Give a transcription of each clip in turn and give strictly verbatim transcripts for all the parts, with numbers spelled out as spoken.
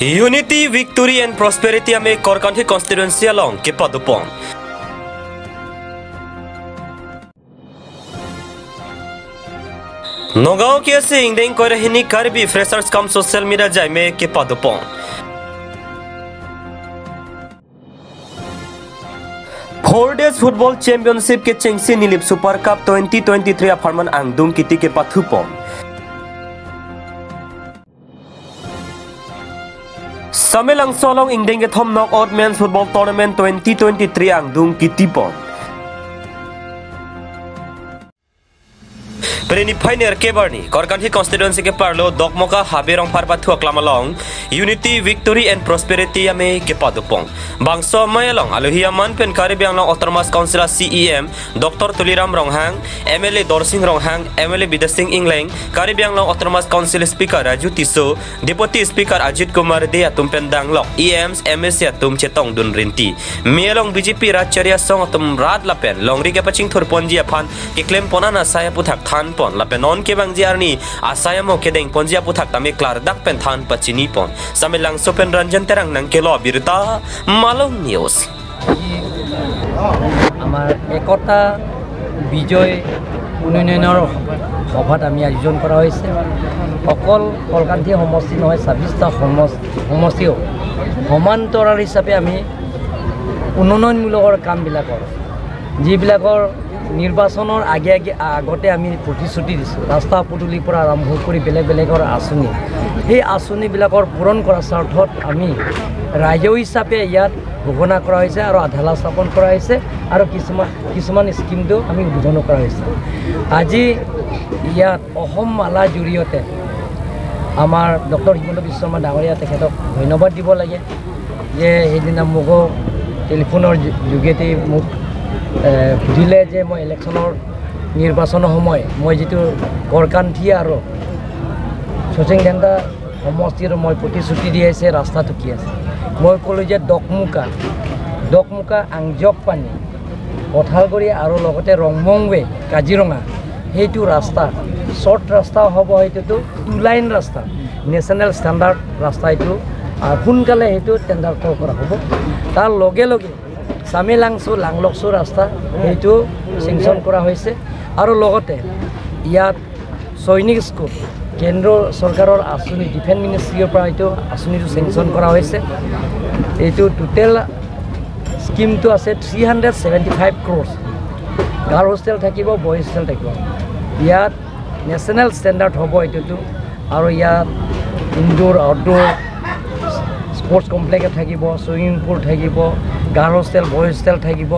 Unity, Victory and Prosperity amei Korkanthi constituency along kepadopon. Nagaon K S A ingdeng koira hini Karbi Freshers cum Social Media Day amei kepadopon. Four Days Football Championship kechengsi Nilip Super Cup twenty twenty-three apharman angdung kiti kepathupon. Samelangso along ingdeng kethom Knockout Men's Football Tournament twenty twenty-three angdung kitipon. Pre niphai nerkep arni Korkanthi constituency keparlo Dokmoka Habe Rongphar pathu aklam along Unity, Victory and Prosperity amei kepadopon. Bangso amei along alohi aman pen Karbi Anglong Autonomous Council a C E M Doctor Tuliram Ronghang, M L A Dorsing Ronghang, M L A Bidya Sing Engleng, Karbi Anglong Autonomous Council Speaker Raju Tisso, Deputy Speaker Ajit Kumar Dey atum pen danglok E Ms, M A C atum chetongdun rinti. Mei along B J P rat chari asong atum rat lapen longri kepachingthurponji aphan keklempon an asai aputhak thanpon lapen non kevangji arni asai amo kedengponji aputhak tame klardak pen than pachinipon. Samelangso pen Ranjan Terang nangkelo abirta, Malong News. আমাৰ একতা বিজয় উন্নয়নৰ সভাত আমি আয়োজন কৰা হৈছে। অকল কলকান্থি সমষ্টি নহয়, ছাব্বিছটা সমষ-, সমষ্টিও সমান্তৰাল হিচাপে আমি উন্নয়নমূলকৰ কামবিলাকৰ, যিবিলাকৰ নিৰ্বাচনৰ আগে আগে, আগতে আমি প্ৰতিশ্ৰুতি দিছোঁ, ৰাস্তা পদূলিৰ পৰা আৰম্ভ কৰি বেলেগ বেলেগৰ আঁচনি, সেই আঁচনিবিলাকৰ পূৰণ কৰাৰ স্বাৰ্থত আমি ৰাইজৰ হিচাপে ইয়াত ঘোষণা কৰা হৈছে আৰু আধালা স্থাপন কৰা হৈছে আৰু কিছুমান, কিছুমান স্কিমটো আমি উদ্বোধনো কৰা হৈছে। আজি ইয়াত অসম মালাৰ জৰিয়তে আমাৰ ডক্টৰ হিমন্ত বিশ্ব শৰ্মা ডাঙৰীয়া তেখেতক ধন্যবাদ দিব লাগে যে সেইদিনা মোকো টেলিফোনৰ যো-, যোগেদি মোক, এ, সুধিলে যে মই ইলেকশ্যনৰ নিৰ্বাচনৰ সময় মই যিটো গড়কান্থী আৰু শচীন দেন্তা সমষ্টিৰ মই প্ৰতিশ্ৰুতি দি আছে, ৰাস্তাটো কি আছে? মই ক'লোঁ যে দকমুকা, দকমুকা, আংজকপানী, কঠালগুৰি আৰু লগতে ৰংমংৱে কাজিৰঙা, সেইটো ৰাস্তা, শ্বৰ্ট ৰাস্তা হ'ব, সেইটোতো টু লাইন ৰাস্তা, নেশ্যনেল ষ্টেণ্ডাৰ্ড ৰাস্তা এইটো। আৰু সোনকালে সেইটো টেণ্ডাৰ কল কৰা হ'ব। তাৰ লগে লগে চামেলাংচু লাংলকচু ৰাস্তা, সেইটো চেংচন কৰা হৈছে। আৰু লগতে ইয়াত সৈনিক স্কুল, কেন্দ্ৰ চৰকাৰৰ আঁচনি, ডিফেন্স মিনিষ্ট্ৰীৰ পৰা এইটো আঁচনিটো চেংচন কৰা হৈছে। এইটো টোটেল স্কিমটো আছে three hundred seventy five crores. Girl hostel থাকিব, বয়জ হোষ্টেল থাকিব। ইয়াত নেশ্যনেল ষ্টেণ্ডাৰ্ড হ'ব এইটোতো। আৰু ইয়াত ইনডোৰ, আউটডোৰ স্পৰ্টছ কমপ্লেক্স থাকিব, ছুইমিং পুল থাকিব, গাৰ্ল হোষ্টেল, বয়জ হোষ্টেল থাকিব,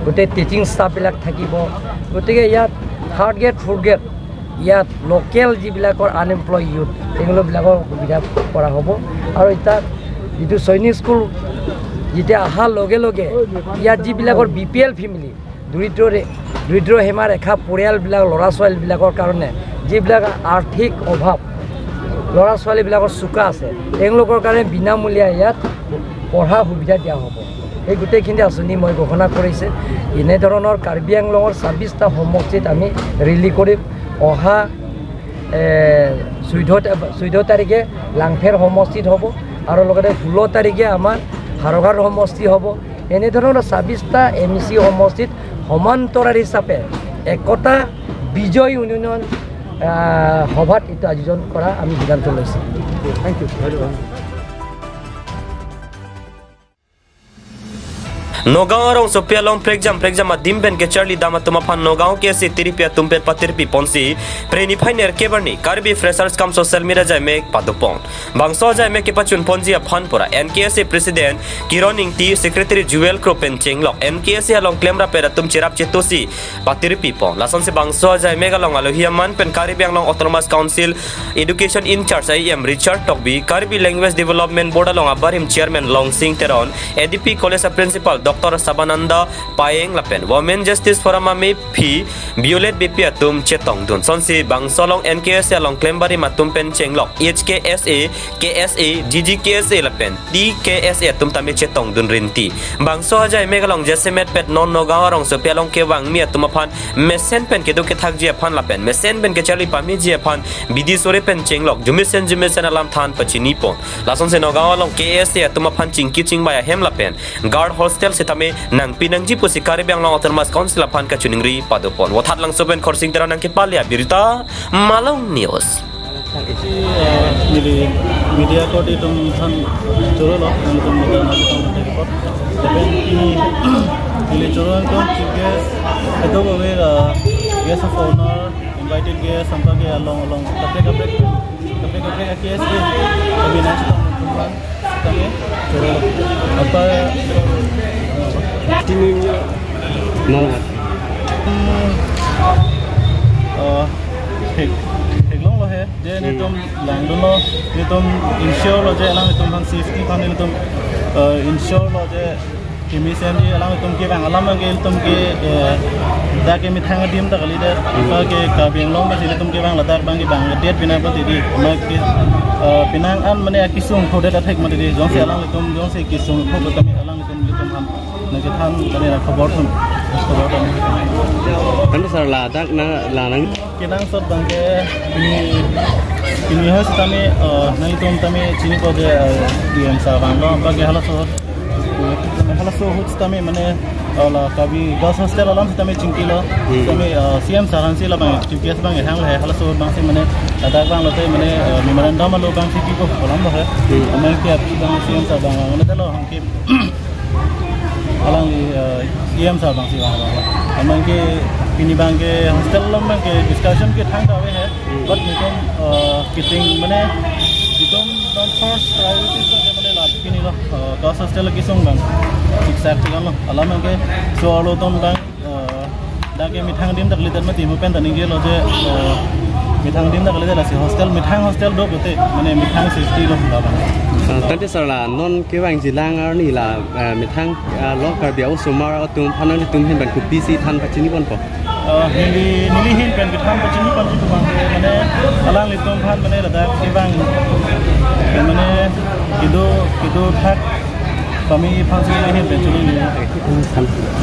গোটেই টিচিং ষ্টাফবিলাক থাকিব। গতিকে ইয়াত থাৰ্ড গ্ৰেড, ফ'ৰ্থ গ্ৰেড ইয়াত লোকেল যিবিলাকৰ আনএমপ্লয় ইউথ, তেওঁলোকবিলাকৰ সুবিধা কৰা হ'ব। আৰু এতিয়া যিটো সৈনিক স্কুল যেতিয়া অহাৰ লগে লগে ইয়াত যিবিলাকৰ বি পি এল ফেমিলি, দৰিদ্ৰ ৰে-, দৰিদ্ৰ সীমাৰেখা পৰিয়ালবিলাক, ল'ৰা ছোৱালীবিলাকৰ কাৰণে যিবিলাক আৰ্থিক অভাৱ, ল'ৰা ছোৱালীবিলাকৰ চোকা আছে, তেওঁলোকৰ কাৰণে বিনামূলীয়া ইয়াত পঢ়া সুবিধা দিয়া হ'ব। এই গোটেইখিনি আঁচনি মই ঘোষণা কৰিছে। এনেধৰণৰ কাৰ্বি আংলঙৰ ছাব্বিছটা সমষ্টিত আমি ৰেলী কৰিম। অহা, এ, চৈধ্য তা-, চৈধ্য তাৰিখে লাংফেৰ সমষ্টিত হ'ব আৰু লগতে ষোল্ল তাৰিখে আমাৰ হাৰঘাট সমষ্টি হ'ব। এনেধৰণৰ ছাব্বিছটা এম ই চি সমষ্টিত সমান্তৰাল হিচাপে একতা বিজয় উন্নয়ন, আহ, সভাত এইটো আয়োজন কৰা আমি সিদ্ধান্ত লৈছোঁ। Thank you. Nagaon arongsopi along prekjam prekjam adim pen kecharli dam atum aphan Nagaon K S A tiripi atum pen patirpi ponsi pre niphai nerkep arni Karbi Freshers cum Social Media Day amei padopon. Bangso Day amei kepachun ponji aphan pura N K S A President Kiron Ingti, Secretary Jewel Kro pen chenglok N K S A along klemrap atum cherap chetosi patirpi pon. Lasonsi bangso Day amei along alohi aman pen Karbi Anglong Autonomous Council Education in-charge I E M Richard Tokbi, Karbi Language Development Board along abarim Chairman Longsing Teron, A D P College a Principal Doctor Sabananda Payeng lapen Women Justice Forum amephi Violet Beypi atum chetongdun. Lasonsi bangso along N K S A along klembarim atum pen chenglok H K S A, K S A, G G K S A lapen T K S A atum tame chetongdun rinti. Bangso ajai mek along jasemet pet non Nagaon arongsopi along kevangmi atum aphan mesen pen kedo kethakji aphan lapen mesen pen kecharli pameji aphan bidi sore pen chenglok jumesen jumesen alam than pachinipon. Lasonsi Nagaon along K S A atum aphan chingki chingbai ahem lapen guard hostel sitame nangpi nangji pusi Karbi Anglong Autonomous Council aphan kachiningri padopon. Vothatlangso pen Khorsing Terang nangkepale abirta, Malong News. Eh, neli media korte atum aphan choro lo, nangtum media nangtum report. Lapen neli choro nangtum chief guest, ado bove, eh, guest of honor, invited guest, sampai ke along along, kaprek kaprek, kaprek kaprek K S A, kami nangtum aphan. Kami, apa, timnya non, hmm, eh, thek, theklonglo he, je Hmm. netum langdunlo, netum ensure lo je alanglitum aphan safety aphan netum, eh, ensure lo je kemesen je alanglitum kevang alam abang ke ilitum ke, eh, dak ke methang adim ta kalidet, Hmm. apa ke Karbi Anglong abang si ilitum kevang ladak abang kevang det pina pati di, ama ke, eh, penang an mane akesung khodet athek mati di, jongsi Hmm. alanglitum, jongsi kesung khodet kami alanglitum ilitum ham. Nangkethan kami na khobor thum. Khobor thum. Kan sir ladak na lanang. Kenangsot abang ke pini, pini ha sitame, eh, nangtum tame chinipo je, eh, D M sir vanglo, bagi halaso, halaso ahut sitame mane, eh, la Karbi Girls Hostel alam sitame chingkilo, Hmm. sitame, eh, C M sir aphansi labang, G P S abang hang le, halaso abangsi mane, ladak abang lote mane, eh, memorandum alo abangsi pipo, kolam lo he. Hmm. Amat ke api abang C M sir abang, mane telo hangke alangli, eh, E M sir abangsi vang abang. Amat ke pini abang ke hostel alam abang ke discussion ke thangta ave he. But netum, eh, kiting mane netum abang first priority abang ke mane la pini lo, eh, girls hostel kesung abang. Exact kan lo. Alam abang ke so alo atum abang, eh, dak ke methang adim ta kalidet mati mo pen ta ningjelo je, eh, methang adim ta kalidet lasi hostel, methang hostel do pute, mane methang safety lo abang. Eh, tangte sir la non kevangjilang arni la, eh, methang, eh, lo Karbi osomar atum aphan nangtum ahin abang kopisi than pachiniponpo? Eh, neli, neli ahin pen kethan pachiniponji abang ke mane alanglitum aphan mane ladak kevang mane kedo, kedothak kami aphansi neli ahin pen chini neli.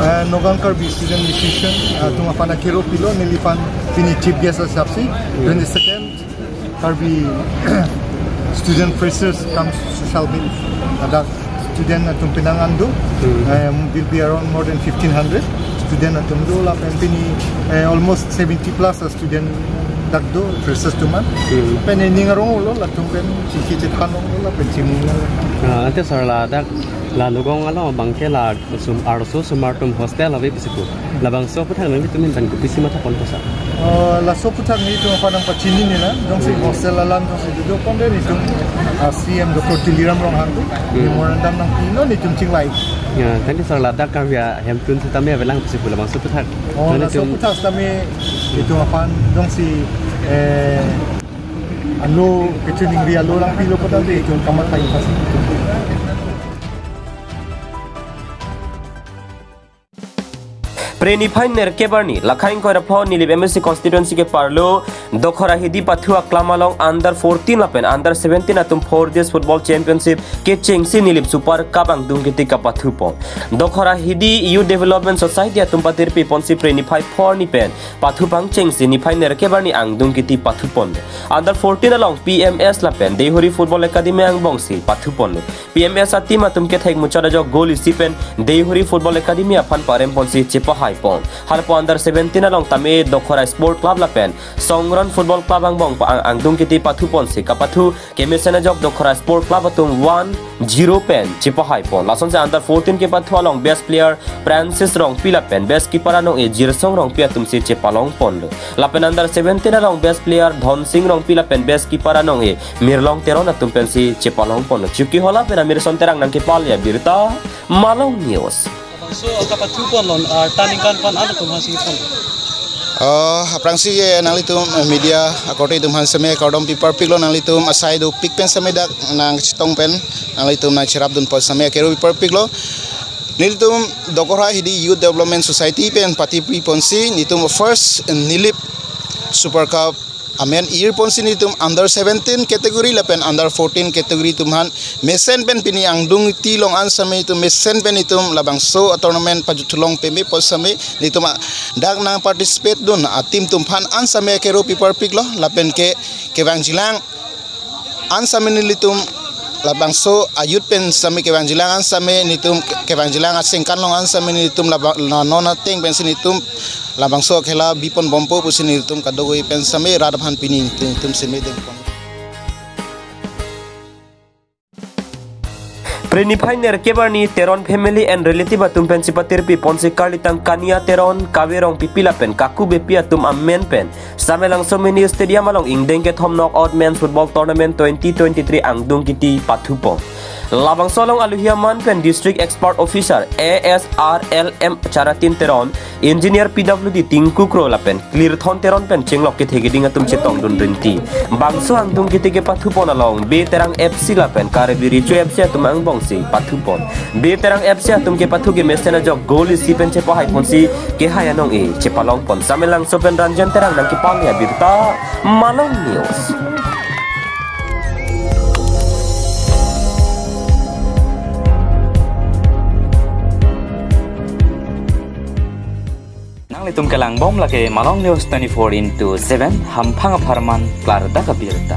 Eh, Nagaon Karbi Student Association, eh, atum aphan akero pilo, neliphan pini chief guest asapsi, twenty-second Karbi Student Freshers cum Social Meet. Ada student atum penang an do, Hmm. eh, will be around more than fifteen hundred student atum do, lapen pini, eh, almost seventy plus student dak do, freshers atum an. Hmm. Pen ning arong lo, latum pen chingki chethan lo, lapen chimung lo. Ah, tangte sir ladak la Nagaon along abang ke la sum arloso osomar atum hostel ave pusi pu. Labangso aputhak nangtum ahin abang kopisi mathaponpo sir? Oh, laso aputhak netum aphan nangpachinine na, jongsi Hmm. hostel alam jongsi dodok ponte netum, ah, C M Doctor Tuliram Ronghang tu, Hmm. memorandum nangpilo netum chingvai. Ya, tangte sir ladak Karbi ahemtun sitame avelang pusi pu labangso aputhak. Oh, Nangtum laso aputhak sitame netum aphan jongsi, eh, alo kachiningri alo nangpilo ponte netum kamatha pasi. Pre niphai nerkep arni, Lakhaing Koirapho Nilip M A C constituency keparlo, Dokhora Hidi pathu aklam along under fourteen lapen under seventeen atum four days football championship kechengsi Nilip Super Cup angdung kiti kapathupon. Dokhora Hidi Youth Development Society atum patirpiponsi pre niphai pho arni pen pathu pangchengsi niphai nerkep arni angdung kiti pathupon. Under fourteen along P M S lapen Deihori Football Academy angbongsi pathupon. P M S a-team atum kethek muchot ajok goal isi pen Deihori Football Academy aphan paremponsi chepahaipon. Halapu under seventeen along tame Dokhora Sport Club lapen Songron Football Club angbong pa-, ang-, angdung kiti pathuponsi kapathu kemesen ajok Dokhora Sport Club atum one zero pen chepahaipon. Lasonsi under fourteen kepathu along best player Francis Rongpi lapen best keeper anong-e Jirsong Rongpi atumsi chepalongponlo. Lapen under seventeen along best player Dhonsing Rongpi lapen best keeper anong-e Mirlong Teron atum pensi chepalongponlo. Chokihola pen Amirson Terang nangkepale abirta, Malong News. So, kapathuponlo, ah, turning point pen ano atum hasi pon. Oh, aphrangsi, eh, nanglitum, eh, media akorte atum aphan seme kardom piparpiklo, nanglitum asai dopik pen seme dak nangchetong pen nanglitum nangcherapdunpo seme akero piparpiklo. Nelitum Dokorha Hidi Youth Development Society pen patipri ponsi nelitum first Nilip Super Cup amen ir ponsi nelitum under seventeen category lapen under fourteen category atum aphan mesen pen pini angdung ti along an sitame nelitum mesen pen nelitum labangso a-tournament pajuthu long peme pon sitame nelitum a-, dak nang participate dun a-team atum aphan an sitame kero pi parpiklo lapen ke kevangjilang an sitame nelitum labangso a-youth pen sitame kevangjilang an sitame nelitum kevangjilang asengkan along an sitame nelitum labang, na non ateng pensi nelitum labangso khela bipon bompo pusi nelitum kadokave pen sitame rat aphan pini nelitum sitame dengpon. Pini niphai nerkep arni Teron family and relative atum pen chipatirpi ponsi karlitang Kania Teron, Kave Rongpipi lapen Kaku Beypi atum amen pen Samelangso Mini Stadium along ingdeng kethom knockout men's football tournament twenty twenty-three angdung kiti pathupon. Labangso along aluhi aman pen District Expert Officer A S R L M Charatin Teron, Engineer P W D Tinku Kro lapen Klirthon Teron pen chenglok kethe keding atum chetongdun rinti. Bangso angdung kiti kepathupon along Beterang F C lapen Karbi Recho F C atum angbongsi pathupon. Beterang F C atum kepathu kemesen ajok goal isi pen chepahai ponsi kehai anong-e chepalongpon. Samelangso pen Ranjan Terang nangkepangni abirta Malong News. Nanglitum kelangbom lake Malong News twenty-four into seven, hamphang apharman klardak abirta.